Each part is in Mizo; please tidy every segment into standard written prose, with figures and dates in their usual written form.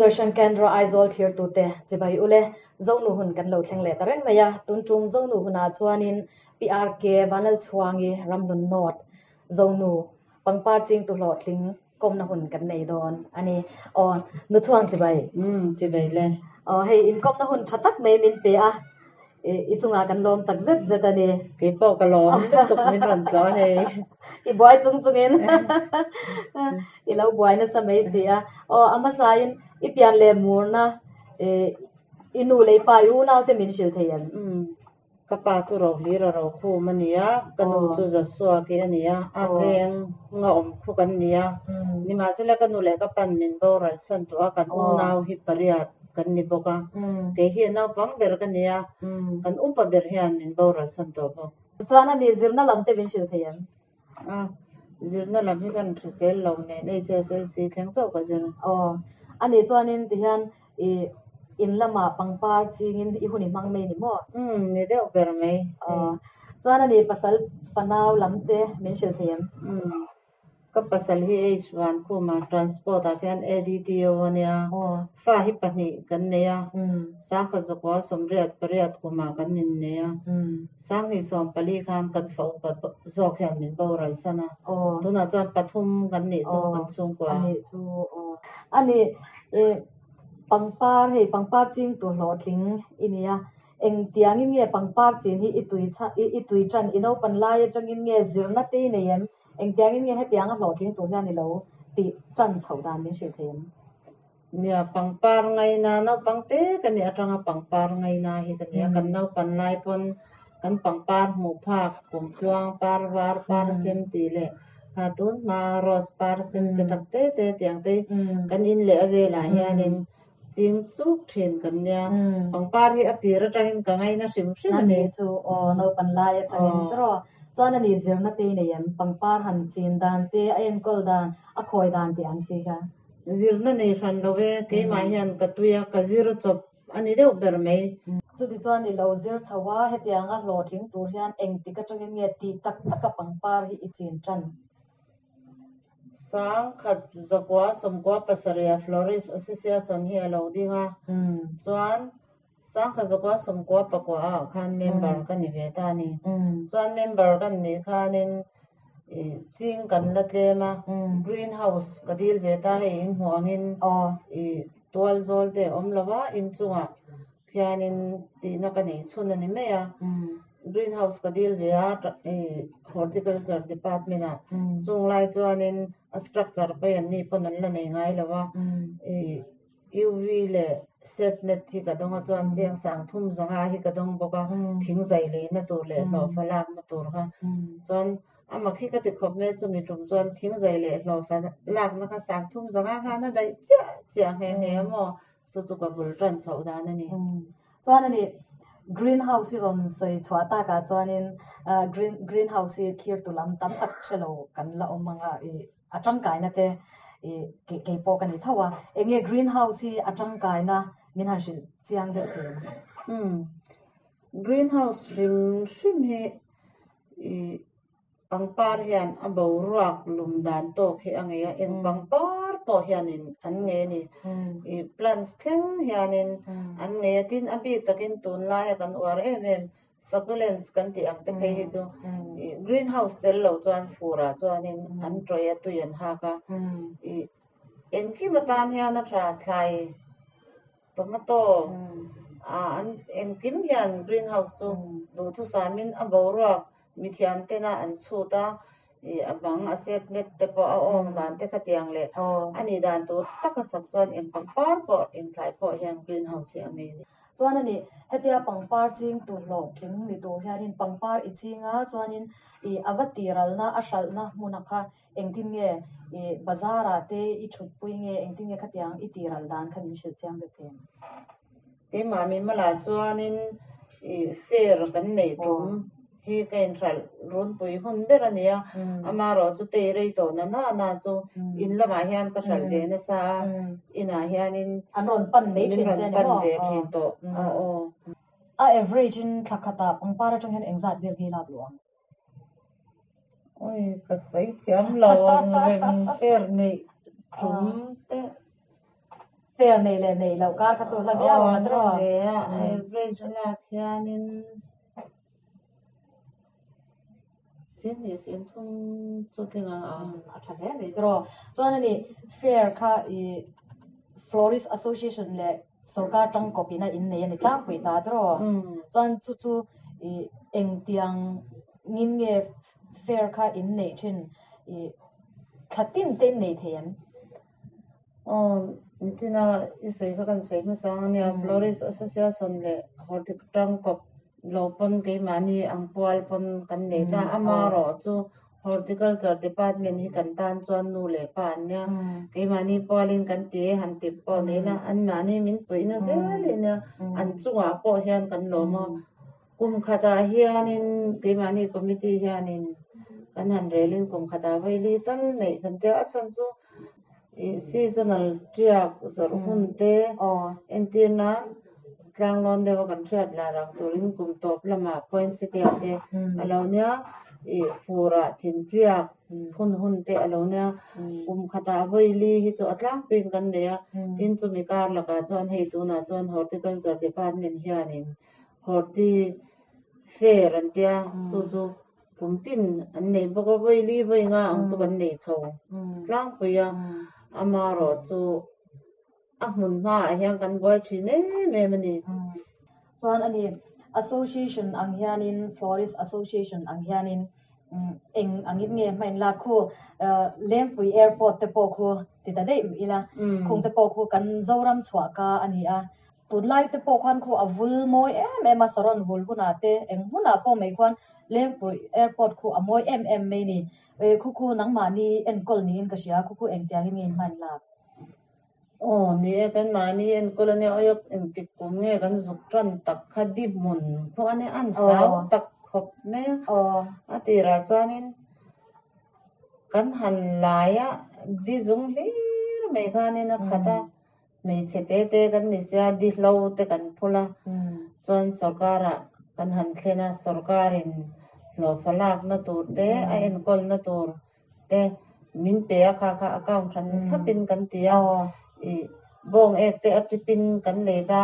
Doordarshan Kendra Aizawl thlirtute chibai ule Zonu hun kan lo thleng leh ta reng mai a, tun tum Zonu hunah chuanin PRK Vanlalchhuangi Ramhlun North Zonu pangpar chingtu hlawhtling kawmna hun kan nei dawn a ni. Aw Nuchhuang chibai. Umm chibai le. Aw hei inkawmna hun tha tak mai min pe a. I chungah kan lawm tak zet zet a ni. Kei pawh ka lawm lutuk min rawn tlawh a hei. I buai chung chungin i lo buai nasa mai si a. Aw a hmasain i pian leh murna i nu leh i pa i unaute min hrilh thei em? Umm ka pa chu Rohlira Rokhum a ni a, ka nu chu Zasuaki a ni a, a veng nga awm khuk an ni a. Nimahsela ka nu leh ka pan min boral san tawh a, kan unau hi pariat. kan ni bawk a, kei hi a naupang ber ka ni a, kan upa ber hian min boral san tawh bawk. Chuan a ni, zirna lam te min hrilh thei em? A, zirna lam hi kan hrisel lo nen HSLC thleng chauh ka zir. Aw, a nih chuanin tihian i in lamah pangpar chingin i hun i hmang mai ni maw? Umm, ni deuh ber mai. Aw, chuan a ni pasal fanau lam te min hrilh thei em? Umm. Ka pasal hi H Vankhuma Transport ah khian ADTO a nia, fa hi pahnih kan nei a, sangkhat zakua sawmriat pariat kumah kan innei a, sanghnih sawmpali khan kan fa upa zawk hian min boral san a, tunah chuan pathum kan nih chu kan chhungkua. A nih chu aw. A nih pangpar hei pangpar chingtu hlawhtling i nia, engtiangin nge pangpar chin hi i tui i tui tan i naupan lai atangin nge zirna te i nei em? Engtiangin nge hetianga hlawhtling tur hian i lo tih tan chhoh dan min hrilh thei em? Nia, pangpar ngaina naupang te ka nih atanga pangpar ngaina hi ka nia. Kan naupan lai pawn kan pangpar hmuh phak kumtluang par var par sen tih leh kha tun hma rose par sen te tak te te tiang te kan in leh a velah hianin ching chuk thin kan nia. Pangpar hi a tir atangin ka ngaina hrim hrim a ni. Ani chu aw naupan lai atangin tiraw chuan ani zirna te i nei em? Pangpar han chin dan te, a enkawl dan, a khawi dan tih ang chi kha. Zirna nei hran lo e, keimah hian ka tui a, ka zir chawp a ni deuh ber mai. Chuti chuan i lo zir chho a, hetianga hlawhtling tur hian engtik atangin nge tih tak taka pangpar hi i chin tan? Sangkhat zakua sawmkua pasarih Florist Association hi a lo ding a, chuan sangkhat zakua sawmkua pakua ah khan member ka ni ve ta a ni. Chuan member kan nih khanin ching kan la tlem a, green house ka dil ve ta hei in hmuh angin tual zawl te a awm lo va, inchungah Khianin tihna ka nei chhun a ni mai a, green house ka dil ve a horticulture department ah chung lai chuanin a structure pawh hi an ni pawn an la nei ngai lo a, UV leh set net hi ka dawng a chuan cheng sang thum zanga hi ka dawng bawk a, thing zai leina tur leh hlawhfa lakna tur kha chuan amah khi ka ti khawp mai chumi tum chuan thing zai leh hlawhfa lakna kha sang thum zanga khan a daih chiah chiah nghe nghe a maw. Chu chu ka bul tan chhoh dan a ni. Chuan a ni, green house hi rawn sawi chhuah takah chuanin green green house hi thirtu lam tam tak hre lo kan la awm ang a, ih a tangkaina te ih kei pawh ka ni tho a. Eng nge green house hi a tangkaina min han hrilh chiang deuh thei ang? Umm, green house hrim hrim hi ih Pangpar hian a boruak lum dan tawk hi a ngei a, eng pangpar pawh hianin an ngei a ni. Ih plants thleng hianin an ngei a, tin a bik takin tunlaia kan uar em em succulents kan tih ang te phei hi chu ih greenhouse tel lo chuan furah chuanin an tawih a, tui an hak a. Ih engkim atan hian a tha thlai tomato ah an engkim hian greenhouse chu duhthusamin a boruak Mithiam tena an chhut a, ih a bang a set net te pawh a awng dan te khatiang leh a nih dan tur taka sak chuan eng pangpar pawh eng thlai pawh hian green house hi a ngei a ni. Chuan a ni, hetia pangpar ching tur hlawhtling ni tur hianin pangpar i ching a, chuanin ih a va tiralna a hralhna hmuna kha engtin nge ih bazar ah te i thutpui nge engtin nge khatiang i tiral dan kha min hrilh chiang deuh thei ang. Keimah Mimala chuanin ih fair kan neih tum hi ka inhralh runpui hun ber a ni a, amaherawh chu tei rei tawh na na na chu in lamah hian ka hralh ve nasa a, inah hianin An rawn pan mai min thin rawn che a ni pan maw? ve thin tawh a aw. A average in thla khatah pangpar atang hian engzat vel hi lak luh ang? Oi ka sawi thiam lo ang reng fair neih tum te. Fair nei leh nei loh kar kha chu hla viau ang a tiraw? Aw, ve a, average a lak hianin Sihnih sihthum chu tling ang a. A tha hle mai tiraw. Chuan ani fair kha i Florist Association leh sorkar tangkawp ina in nei a ni tlangpui ta tiraw. Chuan chu chu i engtiang ngin nge fair kha in neih thin i thla tin te in nei thei em? Aw, nichina i sawi kha kan sawi hmasa ang ania, Florist Association leh Horticulture tangkawp lo pawn keimahni ang pual pawn kan nei ta. Amaherawh chu Horticulture Department hi kan tan chuan nu leh pa an nia, keimahni pualin kan ti e han tip pawh nei ila, anmahni min puihna zel hi ania, an chungah pawh hian kan lawm a. Kum khatah hianin keimahni committee hianin kan han relin kum khatah vaili tal neih kan tia, a chhan chu ih seasonal tiak zawrh hun te entir nan tlanglawn deuha kan hriat lar ang turin kum tawp lamah poinsettia te a lo nia, ih furah thingtliak hun hun te a lo nia, kum khatah vaili hi chu a tlangpuiin kan nei a, tin chumi kar lakah chuan hei tunah chuan horticulture department hianin Horti fair an tia chu chu kum tin an nei bawk a vawi li vawi nga ang chu kan nei chho tlangpui a amaherawh chu a hmun hmaah hian kan buai thin em em a ni. Chuan ani association ang hianin florist association ang hianin eng angin nge hma in lak khu Lengpui airport te pawh khu ti ta daih ila khung te pawh khu kan Zoram chhuah ka a ni a. Tunlai te pawh khuan khu a vul mawi em em a, saron vul hunah te eng hmunah pawh mai khuan Lengpui Airport khu a mawi em em mai ni. Khu khu nangmahni enkawl niin ka hria, khu khu engtiangin nge in hmain lak? Aw ni e, kanmahni enkawl a nia, awia engtik kum nge kan zuk tan tak kha di hmun pawh a nia, an hlau tak khawp mai a, a tirah chuanin kan han lai a, di zung hlir mai khanin a khat a. Hmeichhe te te kan ni sia, di hlo te kan phul a, chuan sorkarah kan han thlen a, sorkarin hlawhfa lakna tur te, a enkawlna tur te min pe a, kha kha account hran thlapin kan ti a, ih bawng ek te a tipin kan lei ta,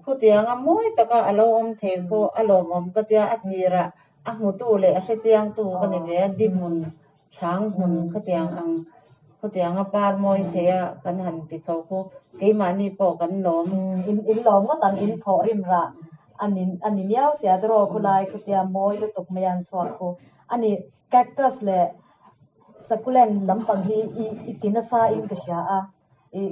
khutianga mawi taka a lo awm thei pawh a lawmawm ka tia, a tirah a hmutu leh a hrechiangtu ka ni ve a, di hmun Hrang hmun khatiang ang khutianga par mawi thei a kan han ti chho khu keimahni pawh kan lawm. In in lawm ngawt ang in thawh rim rah a ni a ni miau sia tiraw khulai khutia mawi lutuk mai an chhuak khu a ni. Cactus leh succulent lampang hi i i ti nasa in ka hria a i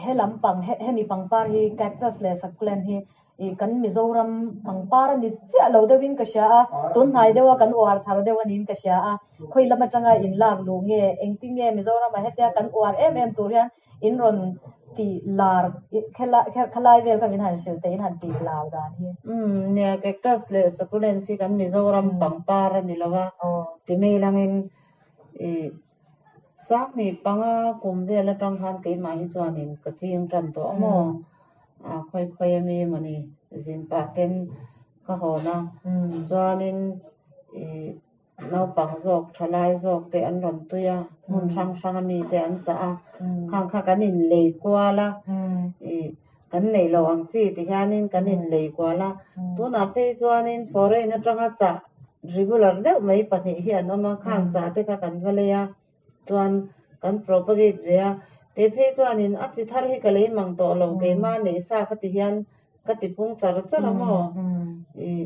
He lampang hemi pangpar hi cactus leh succulent hi ih kan Mizoram pangpar a ni chiah lo deuhin ka hria a, tun hnai deuha kan uar thar deuh a niin ka hria a, khawi lam atanga in lak luh nge engtin nge Mizoramah hetia kan uar em em tur hian in rawn tih lar khalai vel kha min han hrilh teh in han tih lar dan hi. Umm nia cactus leh succulent hi kan Mizoram pangpar a ni lo a, ti mai langin ih Sanghnih panga kum vel atang khan keimah hi chuanin ka ching tan tawh a maw? A khawi khawi ami mawni zin pah ten ka hawn a, chuanin ih naupang zawk thalai zawk te an rawn tui a, hmun hrang hrang ami te an chah a, khang kha kan inlei kual a, ih kan neih loh ang chi ti hianin kan inlei kual a, tunah phei chuanin foreign atanga chah regular deuh mai pahnih hi an awm a, khang chah te kha kan va lei a, chuan kan propagate ve a, kei phei chuanin a chi thar hi ka lei mang tawh lo, keimah neih sa kha ti hian ka ti pung char char a maw? Ih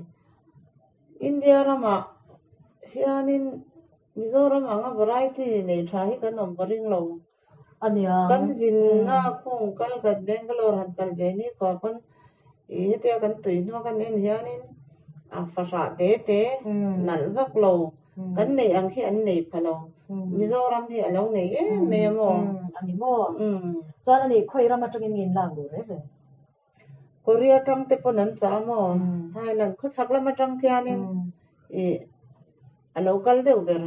India ramah hianin Mizoram anga variety nei tha hi kan awm ka ring lo. Ania. Kan zinna khung kal khat Bangalore han kal ve ni khua pawn ih hetia kan tui hnua kan en hianin a fahrah te te nalh vak lo kan neih ang hi an nei pha lo. Mizoram hi a lo nei em mai a maw? Ani maw? Chuan ani khawi ram atangin nge in lak duh reng reng? Korea atang te pawn an chah a maw? Thailand khawchhak lam atang khianin ih a lo kal deuh ber.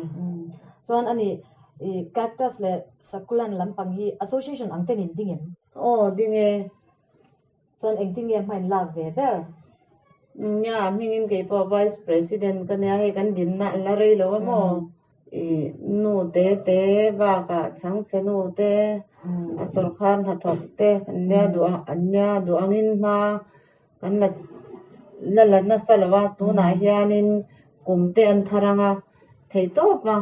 Chuan ani ih cactus leh succulent lampang hi association ang ten in ding em? Aw ding e. Chuan engtin nge hma in lak ve ber? Nia hmingin keipawh vice president ka nia hei kan dinna a la rei lo a maw? I nu te te bakah chhangchhe nu te, a sawrkar hnathawk te an nia duh an nia duh angin hma kan la la la nasa lo a, tunah hianin kum te an thar ang a, theihtawp a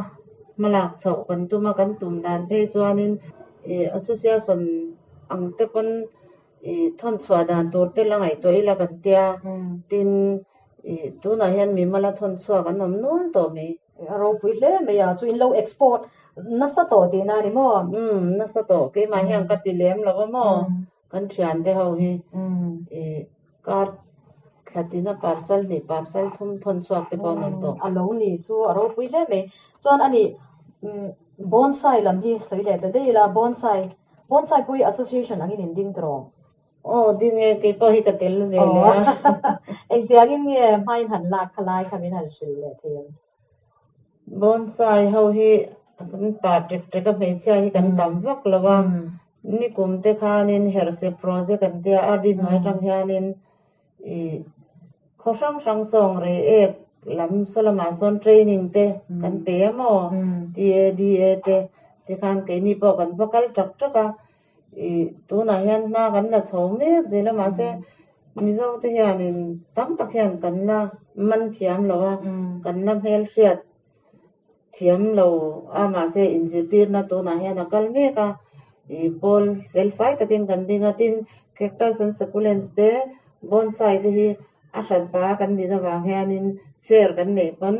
hmalak chhoh kan tum a, kan tum dan phei chuanin ih association ang te pawn ih thawn chhuah dan tur te la ngaihtuah ila kan tia, tin ih tunah hian mimala thawn chhuak an awm nual tawh mai. A ropui hle mai a, chu in lo export nasa tawh tihna a ni maw? Umm, nasa tawh. Keimah hian ka ti lem lo a maw? Kan thiante ho hi ih kar thla tina parcel hnih parcel thum thawn chhuak te pawh an awm tawh. A lo ni chu a ropui hle mai. Chuan ani bonsai lam hi sawi leh ta daih ila, bonsai, bonsai pawh hi association angin in ding tawh. Aw ding e, kei pawh hi ka tel ve leh a. Engtiangin nge hmain han lak kha lai kha min han hrilh leh thei ang? Bonsai ho hi kan pa ṭek ṭek a, hmeichhia hi kan tam vak lo a. Nikum te khanin Herhse project an tia a, RD hnuai atang hianin ih khaw hrang hrang sawng rei ek lam saw lamah sawn training te kan pe a maw? TADA te tikhan keini pawh kan va kal ṭak ṭak a. Ih tunah hian hma kan la chho mek zel a mahse Mizo te hianin tam tak hian kan la man thiam lo a kan la hmelhriat thiam lo a mahse inzirtirna tunah hian a kal mek a ih pawl fel fai takin kan ding a tin cactus and succulents te bonsai te hi a hran pah a kan din avang hianin fair kan neih pawn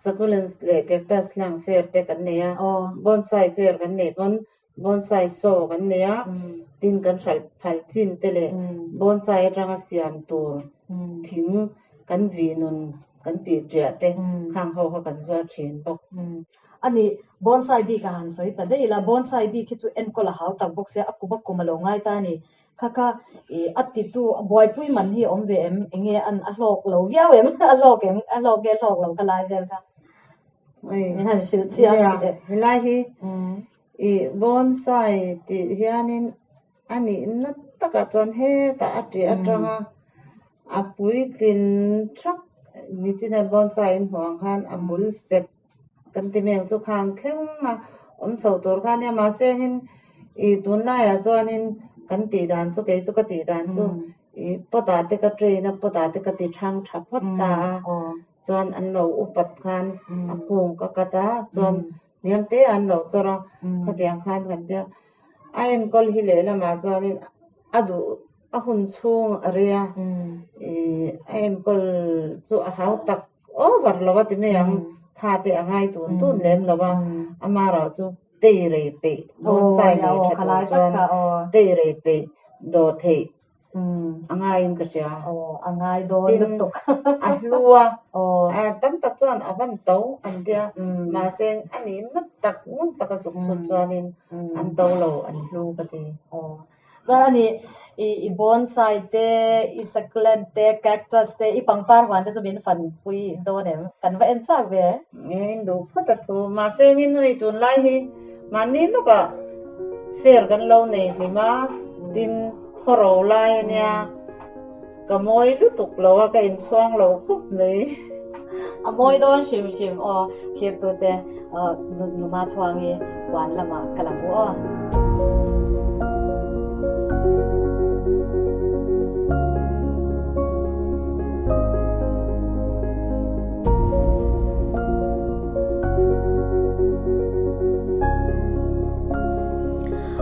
succulents leh cactus hlang fair te kan nei a bonsai fair kan neih pawn. Bonsai saw kan nei a, tin kan hralh phal chin te leh bonsai atanga siam tur thing kan vih nun kan tih ṭiah te khang ho kha kan zuar ṭhin bawk. A nih, bonsai bik a han sawi ta daih ila, bonsai bik hi chu enkawl a hau tak bawk sia, a kum a kum a lo ngai ta a ni. Kha kha ih a titu buaipui man hi a awm ve em? Enge an a hlawk lo viau em? A hlawk em? A hlawk nge hlawk lo kha lai vel kha? Min han hrilh chiang teh. Helai hi I bonsai tih hianin a nihna takah chuan hetah a ṭih aṭanga a puitlin thak nichina bonsai in hmuh ang khan a bul sek kan ti mai ang chu khang thleng a awm chho tur kha ania mahse engin ih tunlaiah chuanin kan tih dan chu kei chu ka tih dan chu ih pot ah te ka train a pot ah te ka ti thang tha phawt ta a chuan an lo upat khan a kung ka cut a chuan. Hniam te an lo chawr a, khatiang khan kan tia. A enkawl hi lehlamah chuanin a duh a hun chhung a rei a, ih a enkawl chu a hau tak over lo a ti mai ang, tha te a ngai tun tun lem lo a, amaherawh chu tei rei peih bonsai nei tha tur chuan tei rei peih dawr theih. A ngaiin ka hria. Aw, a ngai dawn lutuk. A hlu a, tam tak chuan a van to an tia, mahse a nih nat tak ngun taka zuk chhut chuanin an to lo, an hlu ka ti. Aw, chuan a nih i bonsai te, i succulent te, cactus te, i pangpar huan te chu min fanpui dawn em? Kan va en chak ve. Nge in duh phawt a thu, mahse engin nui tunlai hi mahni lawkah fair kan lo nei hlim a, tin khaw ro lai a nia, ka mawi lutuk lo a, ka inchhuang lo khawp mai. A mawi dawn hrim hrim aw, thirtute numa chhuangi huan lamah ka la hmu aw.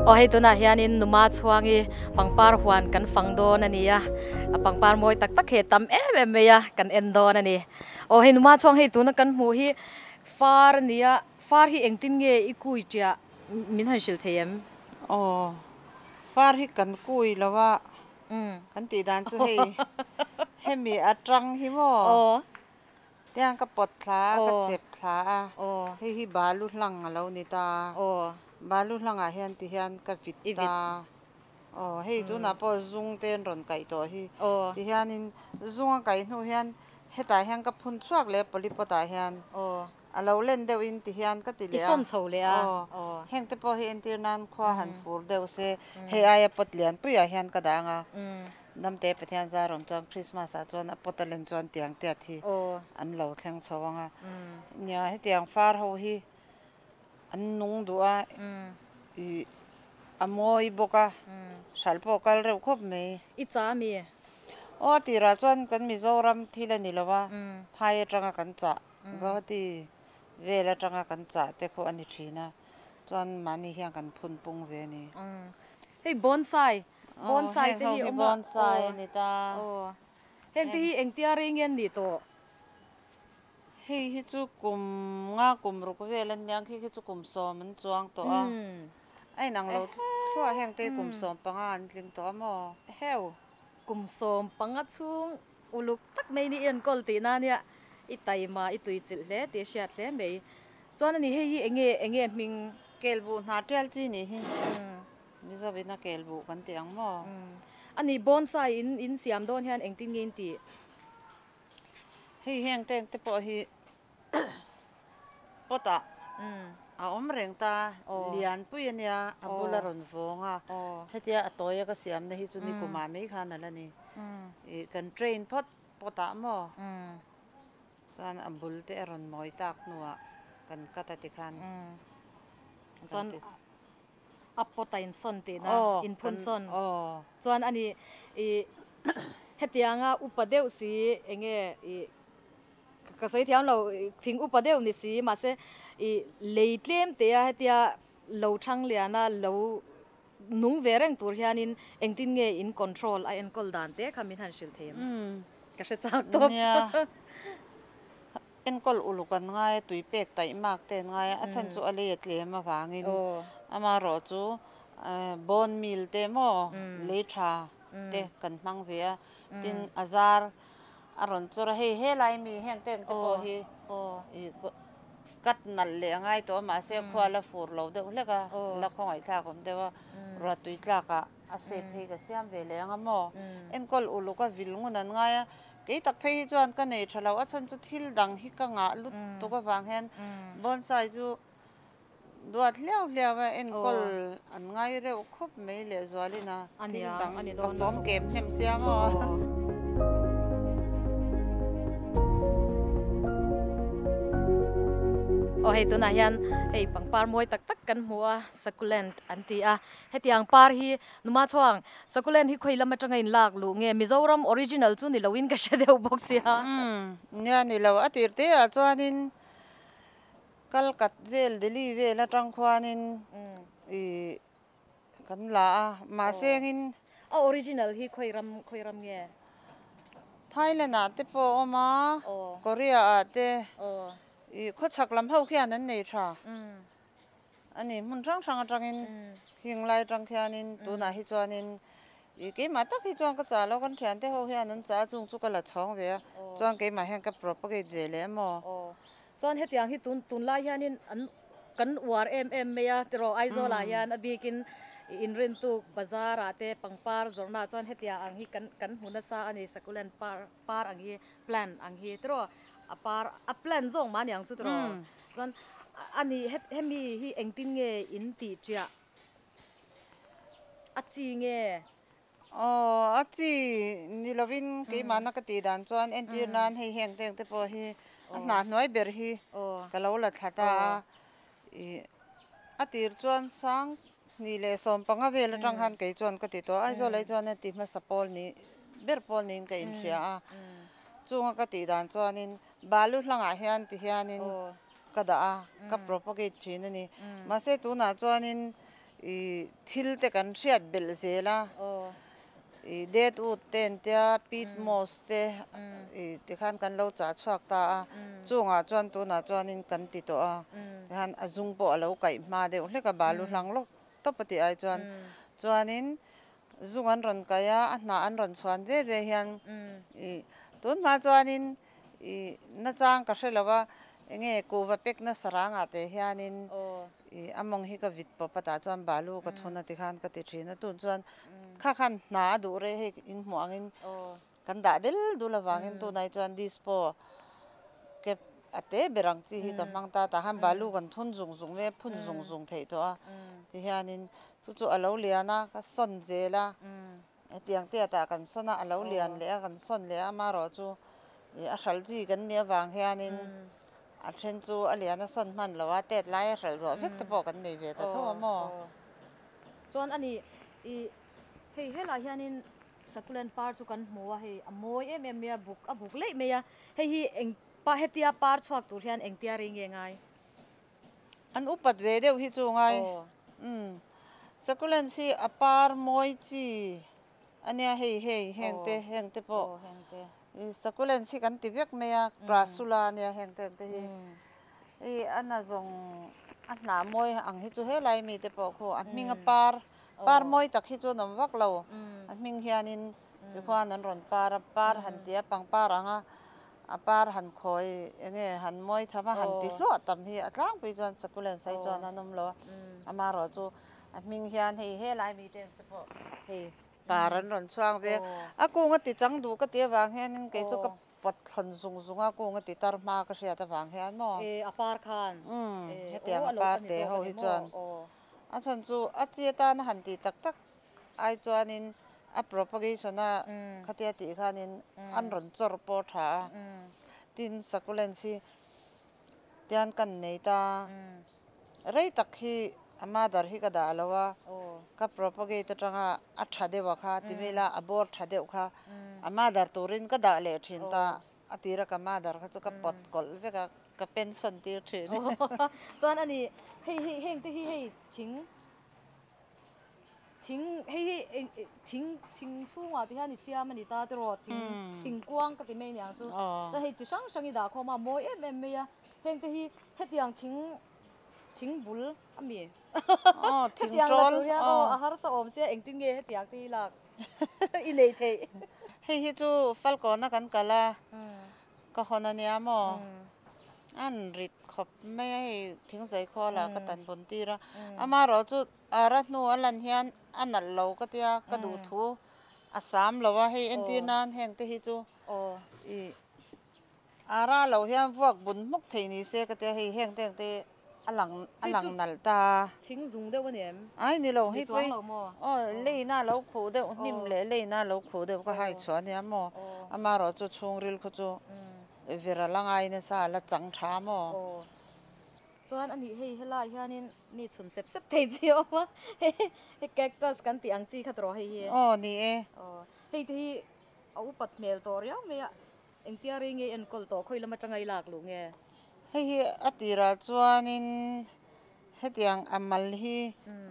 Aw hei tunah hianin numa chhuangi pangpar huan kan fang dawn a ni a, a pangpar mawi tak tak hi a tam em em mai a, kan en dawn a ni. Aw hei numa chhuang hei tuna kan hmuh hi far a ni a, far hi engtin nge i kui ṭiah min han hrilh thei em? Aw, far hi kan kui lo a, kan tih dan chu hei hemi atang hi maw tiang ka pawt thla a ka chep thla a hei hi balu hlang a lo ni ta balu hlangah hian ti hian ka vit ta aw hei tunah pawh zung te an rawn kaih tawh hi ti hianin zung a kaih hnu hian hetah hian ka phun chhuak leh polypot ah hian. A lo len deuh in ti hian ka ti leh a. I sawm chho leh a. Aw. Heng te pawh hi entir nan khua han fur deuh se, hei aia pot lian puiah hian ka dang a. Damte Pathian zar awm chuan Christmas ah chuan a pot a len chuan tiang tiat hi an lo thleng chho ang a. Nia hetiang far ho hi an nung duh a, ih a mawi bawk a, hralh pawh a kal reuh khawp mai. I cha mi? Aw a tirah chuan kan Mizoram thil a ni lo a, phai atanga kan chah Guwahati vel atanga kan chah te khaw a ni thin a, chuan mahni hian kan phun pung ve a ni. Hei bonsai, bonsai te hi awm a, bonsai a ni ta. Aw, heng te hi engtia rei nge an nih tawh? Hei hi chu kum nga kum ruk vel an nia, khi khi chu kum sawm an chuang tawh a, a inang lo thluah heng te hi kum 15 an tling tawh a maw? Heu, kum 15 chhung Uluk tak mai ni i enkawl tih na nia, i taima i tui chilh hle tih a hriat hle mai. Chuan ani hei hi enge enge hming? Kelbuh hna tial chi nih hi Mizo in a kelbuh kan ti ang maw? Ani bonsai in in siam dawn hian engtin nge in tih? Hei heng teng te pawh hi pot ah a awm reng ta, lianpui a nia a bula rawn vawng a, hetia a tawia ka siamna hi chu nikumah mai khan a la ni. Ih kan train phawt pot ah maw chuan a bul te a rawn mawi tak hnuah kan cut a tikhan chuan a pot a insawn tihna inphun sawn chuan a ni ih hetianga upa deuh si enge ih Ka sawi thiam lo, thing upa deuh ni si, mahse i lei tlem te a hetia lo thang lian a lo nung ve reng tur hianin engtin nge in control a enkawl dan te kha min han hrilh thei em? Ka hre chak tawp. Nia, enkawl uluk an ngai a, tui pek taih mak te an ngai a, a chhan chu a lei a tlem avangin amaherawh chu bone meal te maw lei tha te kan hmang ve a, tin a zar A rawn chawr a, hei helai mi heng te ang te pawh hi ih cut nalh leh a ngai tawh a mahse khua la fur lo deuh hlek a, la khawngaihthlak awm deuh a, ruahtui tlakah a shape phei ka siam ve leh ang a maw? Enkawl uluk a vil ngun an ngai a, kei tak phei hi chuan ka nei tha lo, a chhan chu thil dang hi ka ngah lut tuk avang hian bonsai chu Duat hliau hliau a enkawl an ngai reuh khawp mai lehzualin a thil dang ka fawm kem hnem sia maw. Aw hei tunah hian hei pangpar mawi tak tak kan hmu a succulent an ti a hetiang par hi numa chuang succulent hi khawi lam atanga in lak luh nge Mizoram original chu ni loin ka hre deuh bawk sia. Umm nia ni lo a tir te ah chuanin Kalkat vel Delhi vel atang khuanin ih kan la a, mahse engin. A original hi khawi ram khawi ram nge? Thailand ah te pawh a awm a, Korea ah te, ih khawchhak lam ho khian an nei tha a ni. Hmun hrang hrang atangin khing lai atang khianin tunah hi chuanin ih keimah tak hi chuan ka chah lo, kan thiante ho hian an chah a, chung chu ka la chhawng ve a, chuan keimah hian ka propagate ve leh emaw. Chuan hetiang hi tun tunlai hianin an kan uar em em mai a tiraw Aizawlah hian a bikin inrintuk bazar ah te pangpar zawrhna ah chuan hetiang ang hi kan kan hmu nasa a ni succulent par par ang hi plant ang hi tiraw a par a plant zawk mah aniang chu tiraw chuan a ni hemi hi engtin nge in tih chiah a chi nge. Aw, a chi ni lovin keimahna ka tih dan chuan entir nan hei heng te ang te pawh hi a hnah hnuai ber hi ka lo la thla ta a. Ih a tir chuan sang hnih leh 15 vel atang khan kei chuan ka ti tawh a, Aizawl ah chuan a ti hmasa pawl ni ber pawl niin ka inhria a. Chunga ka tih dan chuanin balu hlangah hian ti hianin ka dah a, ka propagate thin a ni. Mahse tunah chuanin Ih thil te kan hriat belh zel a, ih dead wood te an tia, peat moss te ih tikhan kan lo chah chhuak ta a, chungah chuan tunah chuanin kan ti tawh a, tikhan a zung pawh a lo kaih hma deuh hlek a, balu hlang lawk tawp a tih ai chuan, chuanin zung an rawn kaih a, a hnah an rawn chhuan ve ve hian ih tun hma chuanin ih nachang ka hre lo a, enge kuhva pek nasa rangah te hianin ih a mawng hi ka vit pawp a tah chuan balu ka thun a tikhan ka ti thin a, tun chuan kha khan hna a duh rei hei in hmuh angin kan dah del dul avangin tunah hi chuan dispo cap a te ber ang chi hi ka hmang ta tah khan balu kan thun zung zung mai a phun zung zung theih tawh a tihianin chu chu a lo lian a ka sawn zel a. Hetiang tiatah kan sawn a, a lo lian leh a, kan sawn leh a, amaherawhchu ih a hralh chi kan nih avang hianin a then chu a lian a sawn hman lo a, tet lai a hralh zawh vek te pawh kan nei ve ta tho a maw? Chuan a ni ih hei helaiah hianin succulent par chu kan hmu a, hei a mawi em em mai a, buk a buk leih mai a, hei hi eng pa hetia par chhuak tur hian engtia rei nge ngai? An upat ve deuh hi chu ngai. Umm succulents hi a par mawi chi a nia hei hei heng te heng te pawh succulents hi kan ti vek mai a crassula a nia heng te te hi hei a na zawng a hnah mawi ang hi chu helai mi te pawh khu a hming a par par mawi tak hi chu an awm vak lo a hming hianin tikhuan an rawn par a par han ti a pangpar ang a. A par han khawi eng nge han mawi tham a, han ti hluah tam hi a tlangpui chuan succulents hi chuan an awm lo a, amaherawh chu a hming hian hei helai mi te te pawh hei par an rawn chhuang ve a, a kung a ti chang duh ka ti avang hianin kei chu ka pawt thlawn zung zung a, kung a ti tar hma ka hriat avang hian maw. E a par khan. Umm hetiang a par te ho hi chuan a chhan chu a chi atana han tih tak tak ai chuanin a propagation a khatia tih khanin an rawn chawr pawh tha a, tin succulents hi tian kan nei ta rei tak hi a mother hi ka dah lo a, ka propagate atanga a tha deuh a kha ti mai la a bawr tha deuh kha a mother turin ka dah leh thin ta a tira ka mother kha chu ka pawt kawlh vek a ka pension tir thin. Chuan ani hei hi heng te hi hei thing. Thing hei hi eng thing thing chhungah te hian i siam a ni ta tiraw thing thingkuang ka ti mai aniang chu chuan hei chi hrang hrang i dah khawm a mawi em em mai a heng te hi hetiang thing thing bul a mi hetiang la tur hian aw a harsa awm sia engtin nge hetiang te hi lak i nei theih. Hei hi chu Falkawn a kan kal a ka hawn ania maw an rit khawp mai a hei thingzai khualah ka tan bun tir a amaherawh chu Ara hnu a lan hian a nalh lo ka tia ka duh thu a sam lo a hei entir nan heng te hi chu ih ara lo hian vuak bun hmuk thei ni se ka tia hei heng te ang te a lang a lang nalh ta. Thing zung deuh a ni em? Ai ni lo hei pawh hi aw leina a lo khuh deuh hnim leh leina a lo khuh deuh ka hai chhuah a nia maw amaherawh chu chhungril khu chu vera la ngai nasa a la chang tha maw. Chuan a nih hei helai hianin mi chhun sep sep thei chi a awm a, hei cactus kan tih ang chi kha tawh hei hi. Aw ni e. Aw hei te hi a upat hmel tawh riau mai a, engtia rei nge enkawl tawh khawi lam atanga i lak luh nge? Hei hi a tirah chuanin hetiang a mal hi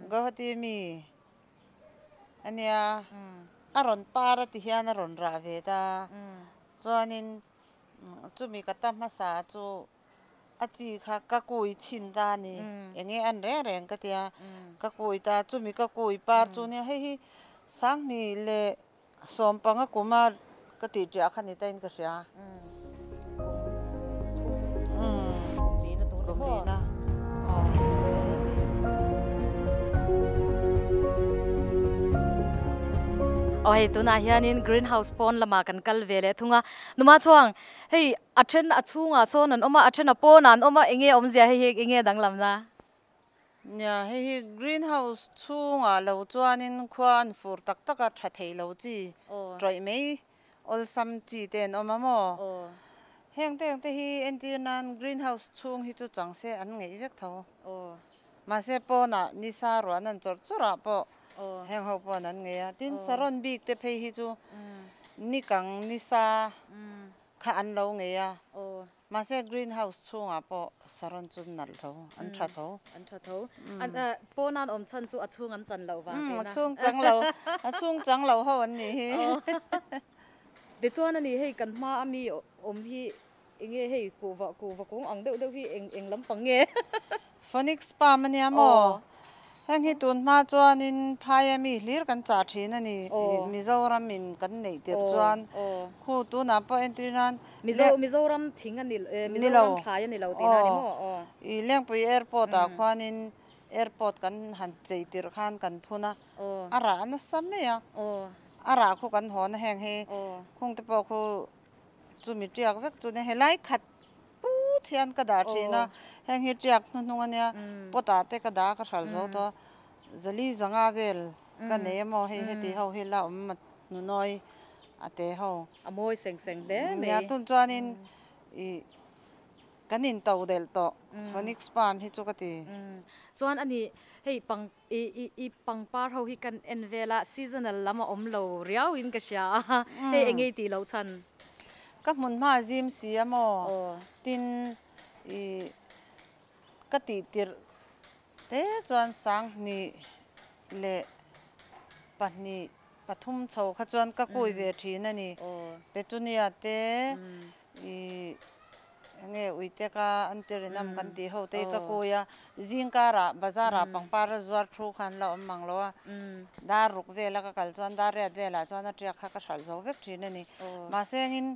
Guwahati mi a nia, a rawn par a ti hian a rawn rah ve ta, chuanin chumi ka ta hmasa chu A chi kha ka kui chhin ta a ni. Eng nge an reng reng ka tia. Ka kui ta, chumi ka kui par chu nia hei hi Sanghnih leh Sawmpanga kuma ka tih ṭiah kha ni tain ka hria. Kum lina. Aw hei tunah hianin greenhouse pawn lamah kan kal ve leh thung a. Numa chuang hei A then a chhungah sawn an awm a, a then a pawnah an awm a, enge awmzia hei hi enge danglamna? Nia, hei hi green house chhungah lo chuanin khua an fur tak tak a, tha thei lo chi, tawih mai awlsam chi te an awm a maw? Heng te ang te hi entir nan green house chhung hi chu chang se an ngeih vek tho. Mahse pawnah nisa ruahna an chawrh chawrh ah pawh heng ho pawn an ngei a, tin saron bik te phei hi chu nikang nisa Kha an lo ngei a, mahse green house chhungah pawh saron chu nalh tho, an tha tho. An tha tho. Pawn an awm chhan chu a chhung an chan loh vang tihna. A chhung chang lo, a chhung chang lo ho an nih hi. Tichuan a ni hei kan hma a mi awm hi enge hei kuhva kuhva kung ang deuh deuh hi eng eng lampang nge? Phoenix palm a nia maw? Heng hi tun hma chuanin phaia mi hlir kan chah thin a ni. Mizoram in kan neih tirh chuan khu tunah pawh entir nan Mizoram thing a ni Mizoram thlai a ni lo tihna a ni maw? I Lengpui airport ah khuanin airport kan han chei tirh khan kan phun a, a rah nasa mai a, a rah khu kan hawn a heng hi khungte pawh khu chumi tiak vek chu nia helai khat Put hian ka dah thin a, heng hi tiak hnuhnung a nia, pot ah te ka dah a ka hral zo tawh a, zali zanga vel ka nei a maw hei heti ho hi la awm Nunawi a te ho. A mawi seng seng hle mai. Nia tun chuanin i kan in to delh tawh Phoenix palm hi chu ka ti. Chuan a ni hei pang i i i pangpar ho hi kan en vel a seasonal lam a awm lo riau in ka hria a hei eng nge i tih loh chhan. Ka hmun hma zim si a maw tin i ka tih tirh te chuan sanghnih leh pahnih pathum chho kha chuan ka kui ve thin a ni. Petunia te ih enge uiteka an ti rinam kan tih ho te hi ka kui a, zingkarah bazarah pangpar a zuar thu kha an la awm mang lo a, dar ruk vela ka kal chuan dar riat velah chuan a tiak kha ka hralh zo vek thin a ni. Mahse engin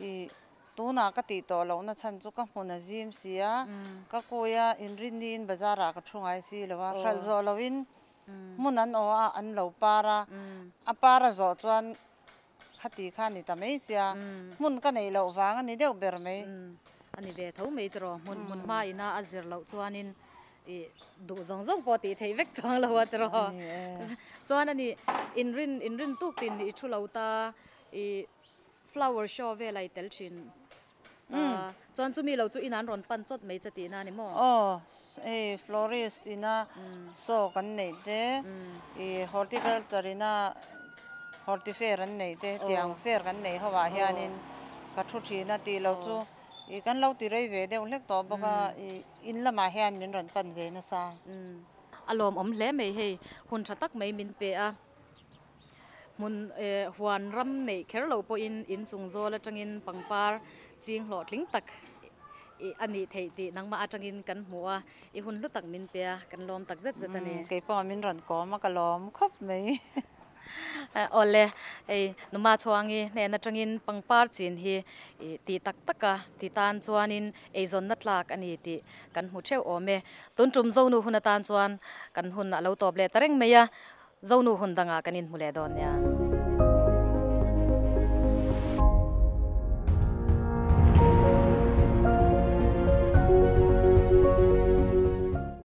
ih Tunah ka tih tawh lohna chhan chu ka hmun a zim si a, ka kui a, inrinniin bazarah ka thu ngai si lo a, hralh zawh lohin hmun an aw a, an lo par a, a par a zawh chuan khati kha a ni ta mai sia, hmun ka neih loh vang a ni deuh ber mai. A ni ve tho mai tiraw, hmun hmun hma ina a zir loh chuanin i duh zawng zawng pawh tih theih vek chuang lo a tiraw. Chuan a ni, inrin inrin tuk tin i thu lo ta, i Flower show vel a i tel thin a, chuan chumi lo chu in an rawn pan chawt mai che tihna a ni maw? Aw, hei florist ina show kan neih te, i horticulture ina horti fair an neih te, tiang fair kan neih ho ah hianin ka thu thin a tih lo chu i kan lo ti rei ve deuh hlek tawh bawk a, i in lamah hian min rawn pan ve nasa. A lawmawm hle mai hei, hun tha tak mai min pe a. Hmun huan ram neih kher lo pawhin in chung zawl atangin pangpar ching hlawhtling tak a nih theih tih nangmah atangin kan hmu a, i hun hlu tak min pe a, kan lawm tak zet zet a ni. Kei pawh min rawn kawm a, ka lawm khawp mai. Awle, hei Numa Chhuangi hnen atangin pangpar chin hi tih tak tak a ti tan chuanin eizawnna tlak a ni tih kan hmu theuh awm e. Tun tum Zonu hun atan chuan kan hun a lo tawp leh ta reng mai a. Zonu hun dangah kan inhmu leh dawn nia.